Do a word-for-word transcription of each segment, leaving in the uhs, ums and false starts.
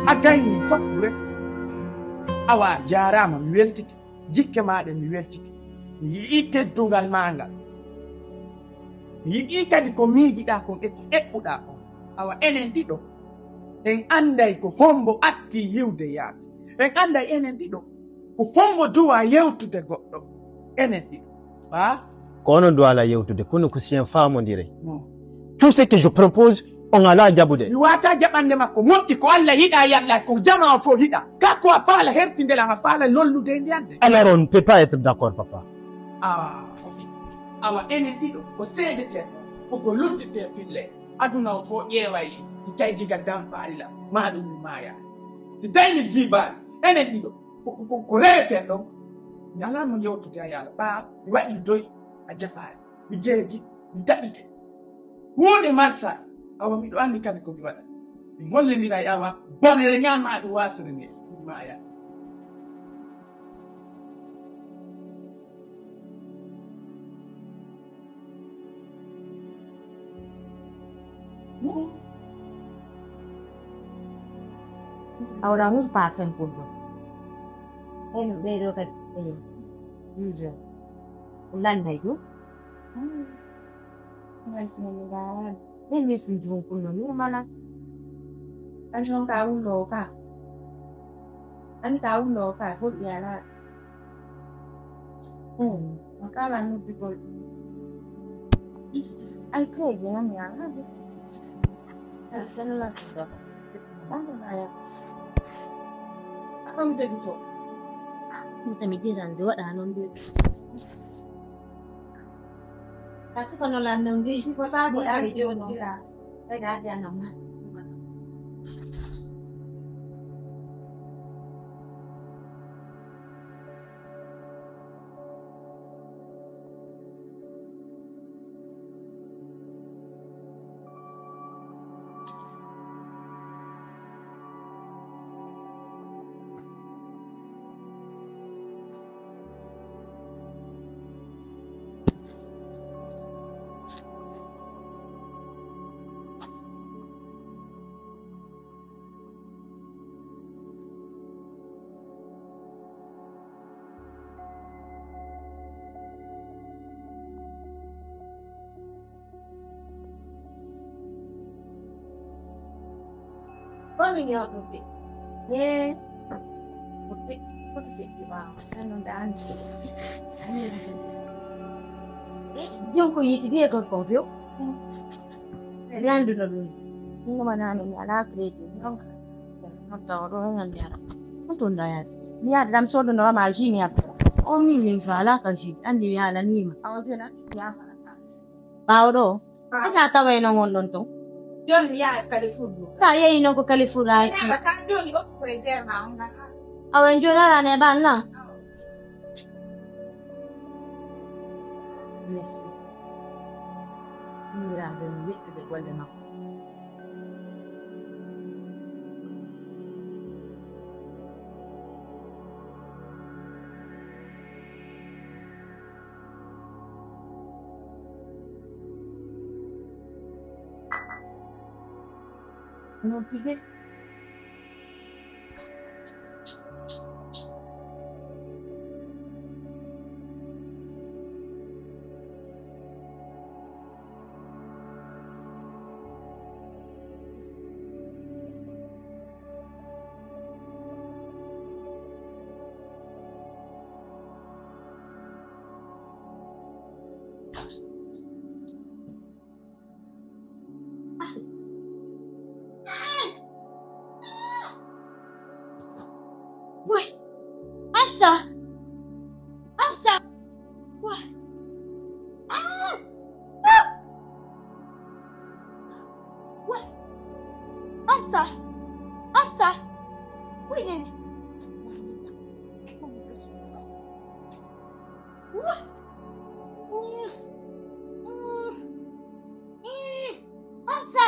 A gayni fof rek. Awa, a jaaraama, mi weltike. Jikke maa ɗe, mi weltike. Mi yi'ii teddungal maa ngal. Mi yi'ii kadi ko miijiɗaa kon e ko eɓɓuɗaa kon. Awa, enen ɗiɗo, en annday ko hombo atti yiwde yaasi. En annday enen ɗiɗo ko hombo duwa yewtude goɗɗo. Enen ɗiɗo. Ba? Ko onon duwala yewtude, kono ko si en faamondiray. Non. Tout ce que je propose, on alaa jaɓude. Mi waawataa jaɓande makko. Moƴƴi, ko Alla yiɗaa, yalla ko jamaa o fof yiɗaa. Ka ko a faala hertindela, a faala lollude e ndiyande. Alors, on ne peut pas être d'accord, papa. Awa, awa, enen ɗiɗo ko seedeten, ko ko luttite fille. Aduna o fof ƴeeway si tawi giga dampaali la, maa ɗum mi maaya. Si tawi mi jiibaali, enen ɗiɗo ko, ko, ko, ko reweten ɗon. Mi alaa mo yewtude a yaala, ɓaa mi waɗi doy, a jafaali. Mi jeeji, mi daɗike. Huunde marsa, awa miɗo anndi kadi ko mi waɗa. Mi hollindira e awa, bonere ñaama ɗum waasere nde, si maaya. Awra mum paasen pour ɗum. Ɓen ɓeeɗo kadi, eh, ɗum je. Ko lannay ɗum. Ngal sinani ngal. Min mi sinjin kunno ni mala. An non ka wullo ka. An ka wullo ka ko yala. Hmm. Makala no bigol. Ay ko je na mi ala. Ay sanu la ko. An na ya. An de to. Mi tami diran je wada non de. Kasi kono la nongi. Ko ta bo ari yo no ka. Ay da ya no ma. Kono mi ñaw ɗum de. Ee. Ko fe-, ko to feƴƴi ɓaawo. Tan noon ɗa anndi. Ee, jom ko yetidi e gorko o few. Mi annduno ɗum. Ɗum wonani mi alaa crédit. Donc, non tawa ɗo hen mi ara. Ko to ndayaade. Mi yaade ɗam soodunoo ma jus mi ara. O min min fa alaa ka jus. Anndi mi alaniima. Awa jooni a ɓaawo ɗo. Asa taway no ngon ɗon ton. Jooni mi yaha Carrefour ɗo. Sa yehi noon ko Carrefour ay. Neema ka jooni o ko e jeema on ngara. Awa en jooni ala ne ban na. Merci. Miñiraaɓe mi weɗɗude golle makko. Non ti ve. Wai! Hafsa! Hafsa! Wai! Ah! Ah! Wai! Hafsa! Hafsa! Wai, nene! Wai! Hafsa!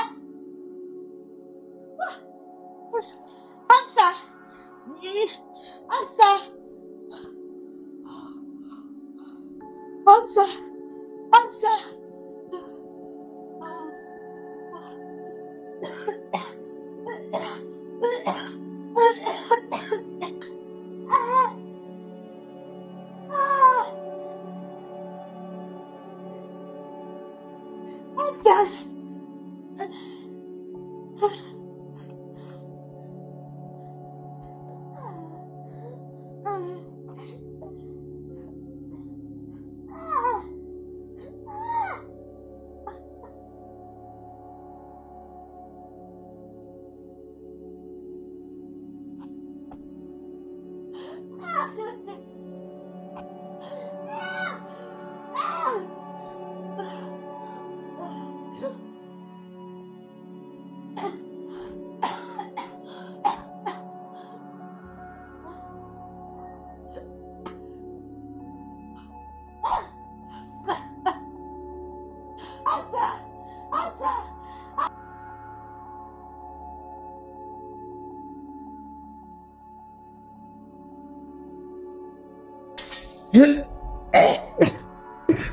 Hafsa! Hafsa! Hafsa! Hafsa!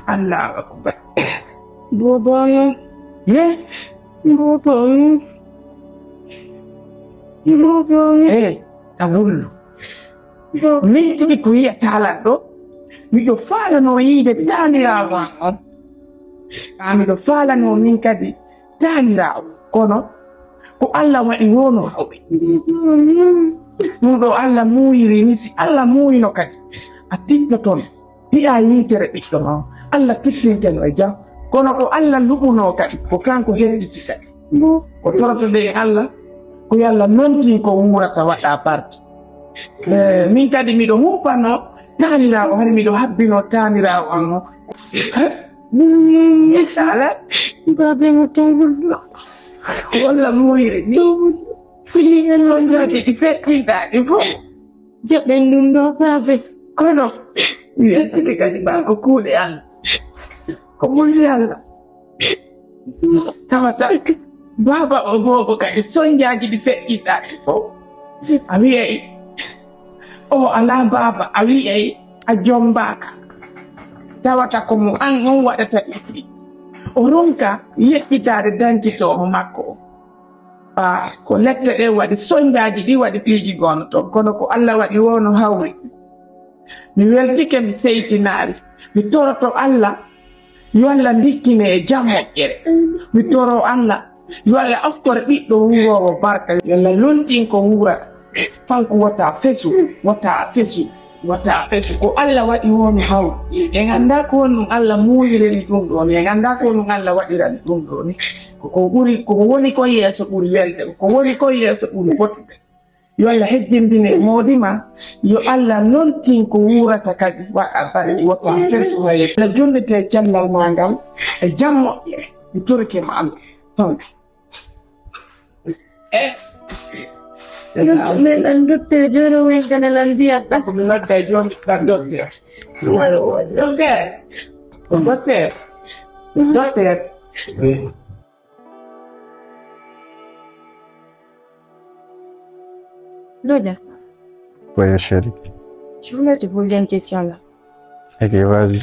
Allahu akbar. Boboyo. Ye? Boboyo. Boboyo. Eh, tawullu. Min tigi ko yiyata lan ɗo. Miɗo faalano yiide taaniraawo an on. Kaa miɗo faalano min kadi taaniraawo. Kono ko Allah waɗi woo no hawri. Ɗum ɗo Allah muuyiri ni, si Allah muuyino kadi, a tiɗɗoton. Hiya yiitere ɓiɗɗo ma on. Allah tiɗɗinte no e jam. Kono ko Allah luɓuno kadi, ko kanko hettiti kadi. Ko torotoɗen Allah, ko yo Allah nontii ko wuurata waɗa barke. Eh, min kadi miɗo humpano taaniraawo, hari miɗo habbino taaniraawo an o. Ala, babe mo tawullo. Walla moyre ni. Fili en sonjaaji ɗi feƴƴinɗaaɗi fof. Jaɓen ɗum ɗo, babe. Kono, mi yettude kadi ma ko kuuɗe Allah. Ko moƴƴi Allah. Tawata baaba o boobo kadi sonjaaji ɗi feƴƴinɗaaɗi fof. A wiyay, o alaa baaba, a wiyay, a jombaaka. Tawata ko mo an on waɗata ɗi. O ronka yeƴƴitaade dankitoowo makko o. Ah, ko lette ɗen waɗi sonjaaji ɗi waɗi piiji goono toon, kono ko Allah waɗi woo no hawri. Mi weltike, mi seytinaari. Mi toroto Allah, yo Allah ndikkine e jam moƴƴere. Mi toro Allah, yo Allah okkore ɓiɗɗo wuuroowo barka. Yo Allah lontin ko wuurata. Kanko wota fesu, wota fesu. Wata ɓe, ko Allah waɗi woni haw. En anndaa ko honɗum Allah muuyirani ɗum ɗoo ni. En anndaa ko honɗum Allah waɗirani ɗum ɗoo ni. Ko, ko ɓuri, ko woni ko yeeso ɓuri welde. Ko woni ko yeeso ɓuri fotude. Yo Allah hejjindine moodi ma. Yo Allah nontin ko wuurata kadi. Waɗa bari wata fesu hay. Allah jonnite cellal ma ngal e jam moƴƴere. Mi torike ma Allah. Toon. Eh. Min ɗan docteur, jooni o wenkana lan ndiyam ɗan. Ko mi nodda jooni ɗan docteur. Docteur. Docteur. Docteur. Loja. Oui, chérie. Je voulais te poser une question là. Ok, vas-y.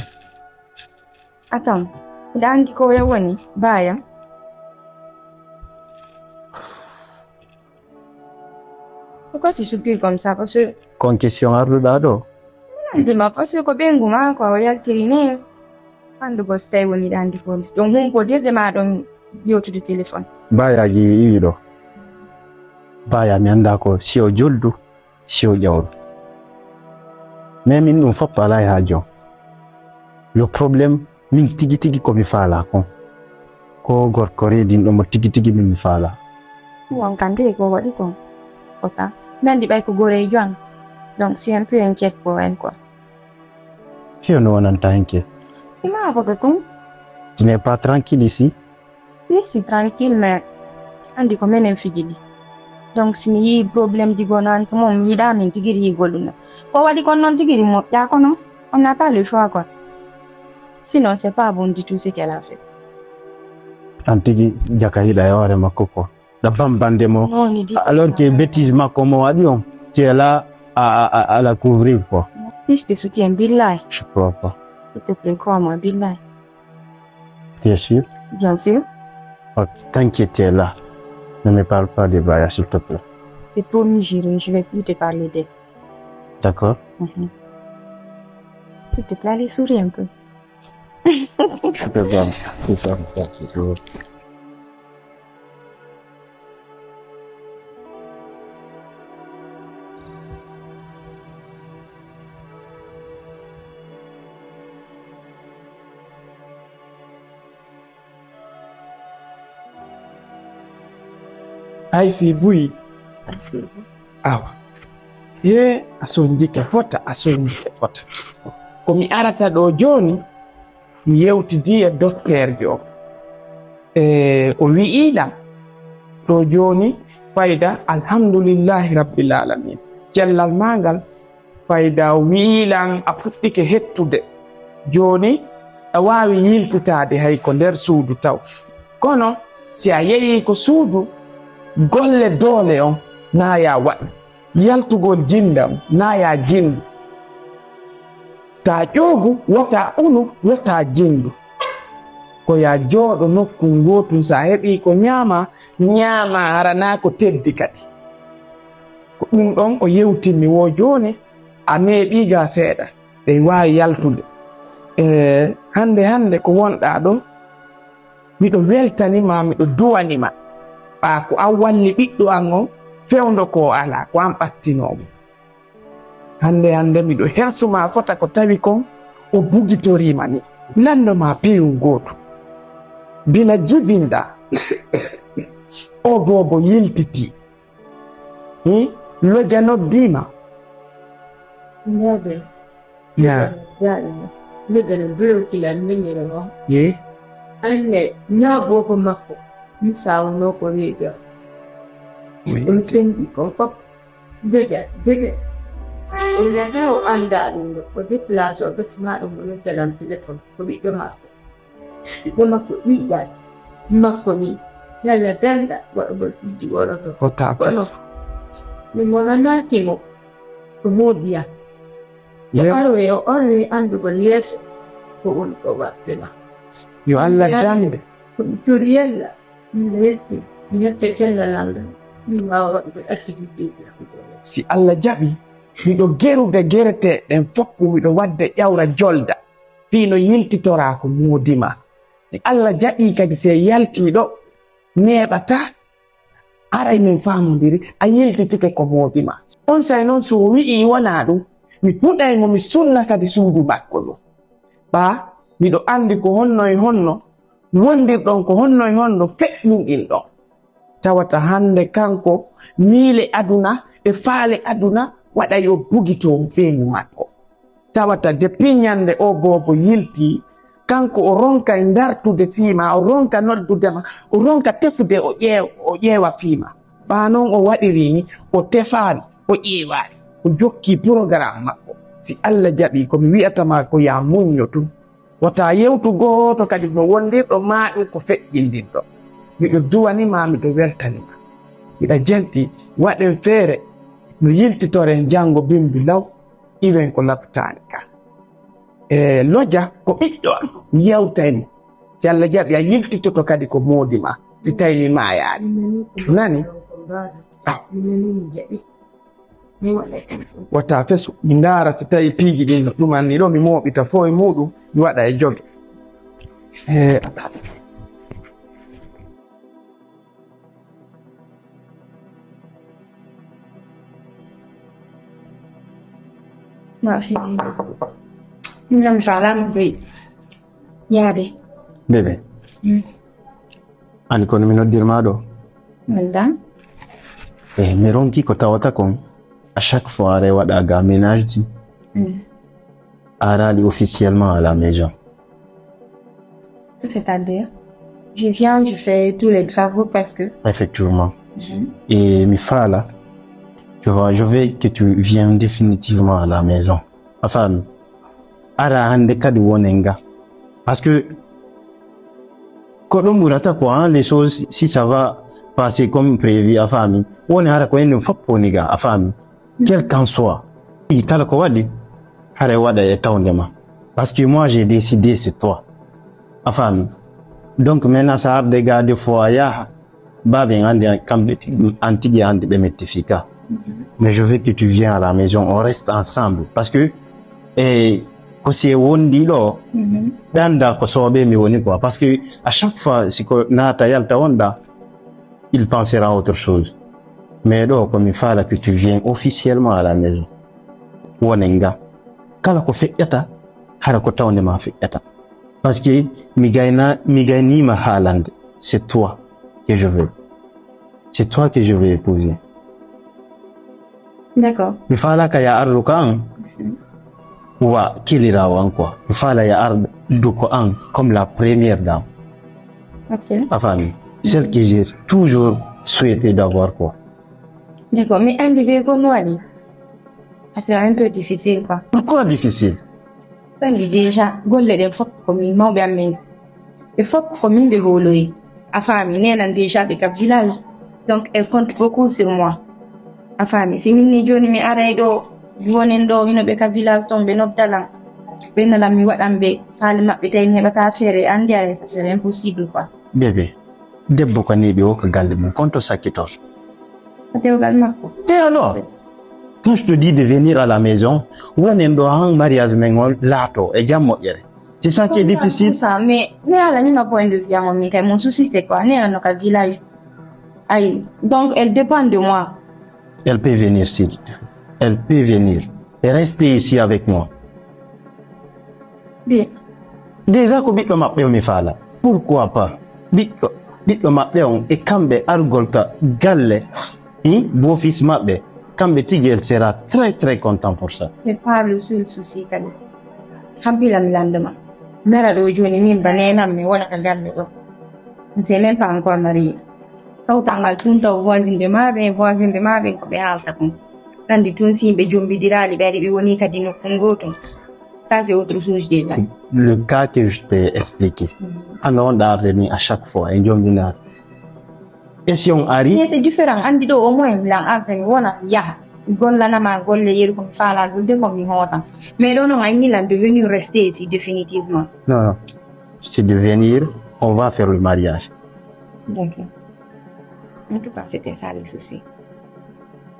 Attends, mbiɗa anndi ko ɓe woni, Baya? Pourquoi tu soupires comme ça? Parce que Kon question arɗuɗaa ɗoo? Mbiɗa anndi ma, parce que ko ɓeyngu ma ko o yaltiri ni. Anndu ko so tawi woni ɗa anndi ko. Donc, humpodirde ma ɗon yewtude téléphone. Baya gi iwi ɗoo. Baya mi anndaa ko si o joldu. Siw ƴawru. Mais min ɗum fof alaa e haaju. Le problème, min tigi tigi ko mi faalaa kon. Ko gorko reedinɗo mo tigi tigi min mi faalaa. Won kam de ko waɗi kon. Ko ka. Nandi ɓay ko goreejo an. Donc, si en plus en cek ko en quoi. Fiyo no wonanta henke. Ima ko ɗum. Tu n'es pas tranquille ici. Si, si, tranquille, mais anndi ko menen fiji ɗi. Donc, si mi yii problème ji goo no an to mon, mi yiɗaa min tigi yiigol ɗum. Ko waɗi kon noon tigi moƴƴaa kono, on n'a pas le choix quoi. Sinon, c'est pas bon du tout ce qu'elle a fait. An tigi jaka hiɗa e hoore makko ko. Ɗa bambande mo. Non, ni di- Alors que bêtise makko mo waɗi on. Tu es là à, à, à, à la couvrir quoi. Fiche de soutien, billahi. Je crois pas. S'il te plaît, crois-moi, billahi. Bien sûr. Bien sûr. Ok, t'inquiète, tu es là. Ne me parle pas de Baya, s'il te plaît. C'est promis, Jérôme, je vais plus te parler d'elle. D'accord. Mhm. S'il te plaît, allez, souris un peu. Shukran. Hay fii buy. Awa. Ye a sonjike fota, a sonjike fota. Ko mi arata ɗo jooni, mi yewtidi e dokteerjo. E o wi'i lan ɗo jooni, fayda, alhamdulillahi rabbil alamin. Cellal maa ngal, fayda o wi'i lan a fuɗɗike hettude. Jooni a waawi yiltitaade hay ko nder suudu taw. Kono si a yehii ko suudu, golle doole on naa ya waɗ. Yaltugol jinndam naa ya jinndu. Taa ƴoogu, wota unu, wota jinndu. Ko ya jooɗo nokku ngootun, si a heɓii ko ñaama, ñaama hara naa ko teddi kadi. Ko ɗum ɗon o yewtinmi woo jooni, a neeɓii ga seeɗa, ɗey waawi yaltude. E hannde hannde ko wonɗaa ɗo, miɗo weltani ma, miɗo duwani ma. Ɓaa ko an walli ɓiɗɗo an on, fewndo ko o alaa, ko an ɓattinoo mo. Hannde hannde miɗo hersu ma fota ko tawi kon o bugitoriima ni. Lanndo ma piiw ngootu. Bila jibinɗaa, o boobo yiltitii. Hmm? Loja noddiima. Naabe. Ya. Daɗi. Loja no biro filan ni ngiro no. Ye. Anne, na boobo makko. Mi sawo no ko riga. Ɗum sendi kon fof. Dege, dege. Ina heew anndaa ɗum ɗo. Ko déplacé o ɓesmaa ɗum ɗo telan téléphone. Ko ɓiɗɗo makko. Ɓiɗɗo makko ɓiɗɗa. Makko ni. Yalla danda. Waɗa mo ɓiɗɗi woroto. Ko taako. Kono. Mi monanaaki mo. Ko moodiya. Yo arwe, o arwe anndugol yeeso. Ko woni ɗo waɗde ma. Yo Allah dande. Ko mi tori yalla. Min yetti, mi yetta cellal Allah, min waawa waɗude activité ji am. Si Allah jaɓi, miɗo gerude gereteeɗe ɗen fof, miɗo waɗde ƴawra jolda, fii no yiltitoraa ko moodi ma. Si Allah jaɓi kadi, si en yaltii ɗo, neeɓataa, aray min faamondiri, a yiltitike ko moodi ma. Onsay noon, so o wi'ii wonaa ɗum, mi huɗay mo, mi sunna kadi suudu makko ndu. Ɓaa, miɗo anndi ko honno e honno wondirɗon, ko honno e honno feƴƴinɗinɗon. Tawata hannde kanko miile aduna e faale aduna waɗay o bugitoo ɓeyngu makko. Tawata depuis ñannde o boobo yiltii, kanko o ronka e ndartude fii ma, o ronka noddude ma, o ronka tefude o ƴeew-, o ƴeewa fii ma. Ɓaa noon o waɗirii ni, o tefaali, o ƴeewaali, o jokkii programme makko. Si Allah jaɓii, ko mi wi'ata ma ko yaa muñño tun. Wota yewtu gooto kadi no wondirɗo maa ɗum ko feƴƴindirɗo. Miɗo duwani ma, miɗo weltani ma. Miɗa jelti, waɗen feere no yiltitoren janngo bimbi law, iwen ko laptaani ka. E loja ko ɓiɗɗo am, mi yewtay mo. Si Allah jaɓi, a yiltitoto kadi ko moodi ma, si tawi mi maayaani. Nani? Ah. Wata fesu, mi ndaara si tawi piiji ɗin no ɗumanni ɗo, mi mooɓita fof e muuɗum, mi waɗa e joge. Eh, Ma fille. Ñam salamu bey. Yaade. Bébé. Ani kono mi noddirma ɗo. Welda. Eh, mi ronki ko tawata kon. À chaque fois are waɗa ga ménage ji. Arali officiellement à la maison. C'est-à-dire, je viens, je fais tous les travaux parce que. Effectivement. Et mi fala, tu vois, je veux que tu viennes définitivement à la maison. A faami? Ara hannde kadi wonen ga. Parce que ko ɗum ɓurata quoi, hein, les choses, si ça va passer comme prévu, a faami? Woni hara ko enen fof woni ga, a faami? Quel qu'en soit, i kala ko waɗi, haray waɗa e tawnde ma. Parce que moi, j'ai décidé, c'est toi. A faami? Donc, maintenant, ça arde ga des fois, yaha, baaben anndi kamɓe tigi, an tigi anndi ɓe metti fii ka. Mais je veux que tu viens à la maison, on reste ensemble. Parce que, eh, Ko si e wondi ɗo, ɗanda ko soɓe mi woni quoi. Parce que à chaque fois, si ko naata yalta wonda, il pensera à autre chose. Mais ɗo ko mi faala que tu viens officiellement à la maison. Wonen nga. Kala ko feƴƴata, hara ko tawde ma feƴƴata. Parce que mi gayna, mi gaynima haalande. C'est toi que je veux. C'est toi que je veux épouser. D'accord. Mi faalaka ya ardu ka an. Wa kilirawo an quoi. Mi faala ya ardu ko an comme la première dame. Ok. A faami. Celle que j'ai toujours souhaité d'avoir quoi. D'accord. Mais andi be ko no waɗi. Ça fait un peu difficile quoi. Pourquoi difficile? Andi déjà golle ɗen fof ko min mawɓe amen. Ɓe fof ko min ɓe hooloyi. A faami, nenan déjà ɓe ka village. Donc elle compte beaucoup sur moi. A faami, si min ni joni mi aray ɗo, wonen ɗo, hino ɓe ka village ton, ɓe noddalan. Ɓe nalan mi waɗan ɓe, faale maɓɓe tawi mi heɓata feere, andi aray, c'est impossible quoi. Bébé, debbo ko neeɓi o ko galle mum, konto sakkitor. Ko dewgal makko. Et alors? Quand je te dis de venir à la maison, wonen ɗo han mariage men on laato e jam moƴƴere. C'est ça qui est difficile. Ça, mais, mais ala ni ma point de vue, mon mi kay, mon souci c'est quoi? Nenan no ka village. Ayi, donc elle dépend de moi. Elle peut venir, s'il. Elle peut venir. Et rester ici avec moi. Bien. Déjà ko ɓiɗɗo maɓɓe o mi faala. Pourquoi pas? Ɓiɗɗo, ɓiɗɗo maɓɓe on e kamɓe argol ka galle, hmm? Beau-fils maɓɓe, kamɓe tigi elle sera très, très content pour ça. C'est pas le seul souci kadi. Habbila mi lando ma. Mera ɗo joni min ba nenan mi wona ka galle ɗo. On s'est même pas encore marié. Kawtangal tun taw voisine de maɓe, voisine de maɓe ko ɓe haalta kon. Kandi tun si ɓe jombidiraali ɓe ari ɓe woni kadi nokku gotum. Ça c'est autre chose déjà. Le cas que je t'ai expliqué. Ano on ɗaarde ni à chaque fois e jombinaar. Et si on ari? Mais c'est différent. Andi ɗo au moins lan arde mi wona yaha. Gollanama golle yeru ko mi faala golde ko mi hootan. Mais ɗo non ay milan de venir rester ici définitivement. Non, non. C'est de venir, on va faire le mariage. D'accord. En tout cas, c'était ça le souci.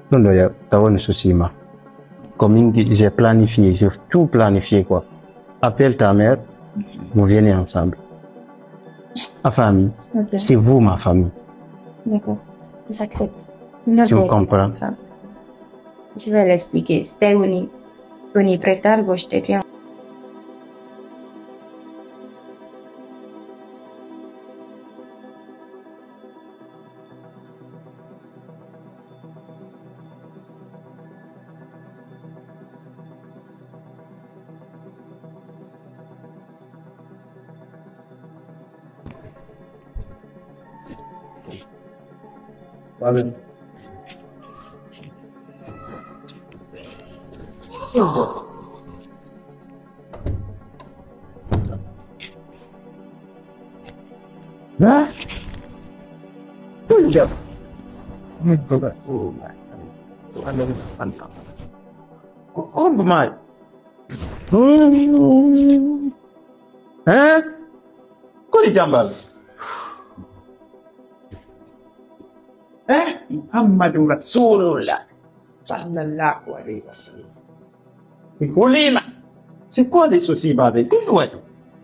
Ɗum ɗo ya, tawa no souci ma. Ko min, j'ai planifié, j'ai tout planifié quoi. Appelle ta mère, vous venez ensemble. A faami, Ok. C'est vous ma famille. D'accord. J'accepte. Tu me comprends? Je vais l'expliquer. Si tawi woni, woni prétard gauche, t'es bien. Ha? Ɗum jam. On ko maayo. Hein? Kodi jambal? Eh, Muhammadu Rasulullah sallallahu alayhi wa sallam. Mi hulima. C'est quoi les soucis, babe? Ko ɗum waɗi?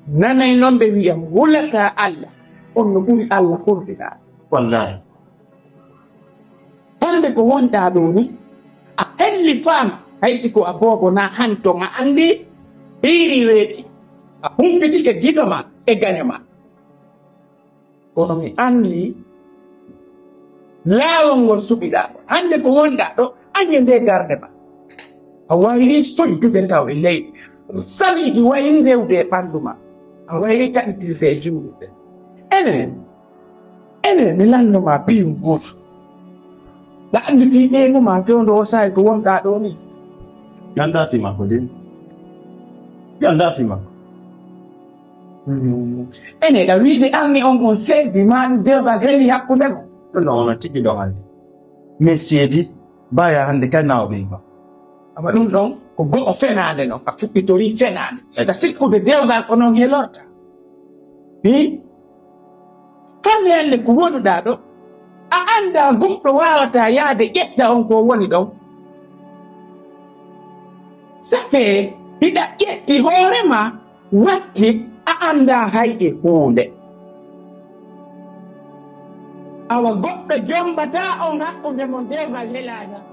Nanay noon ɓe wiya hulata Allah. On no ɓuri Allah hulɓinaa. Wallahi. Hannde ko wonɗaa ɗoo ni, a hellifaama, hay si ko a boobo naa hanto, a anndi hiiri weeti, a humpitike giɗo ma e gaño ma. Kono mi anndi laawol ngol suɓiɗaa. Hannde ko wonɗaa ɗo, añe nde darnde ma. A wayri sojjude taw e leydi. Saliidi wayri rewde e ɓanndu ma. A wayri taƴitirde e juulirde. Enen, enen mi lanno ma biyum gooto. Ɗa anndi fii ɓeyngu ma fewndo o saa'i ko wonɗaa ɗo ni. Ganda fii makko de. Ganda fii makko. Ene ɗa wiide anni on on seedi ma ɗum dewgal heli hakkunde mo. Ɗum ɗon onon tigi ɗon anndi. Min seedi baya hannde kay nawa ɓeyngu. Amma ɗum ɗon ko go'o fenaande non, ka fuɗɗitorii fenaande. Eɗa sikkude dewgal ko non helorta. Hi? Hannde hannde ko wonuɗaa ɗo, a anndaa goɗɗo waawataa yahde ƴetta on ko woni ɗon. Ça fait Hiɗa ƴetti hoore ma watti a anndaa hay e huunde. Awa goɗɗo jombataa on hakkunde mon dewgal lelaangal.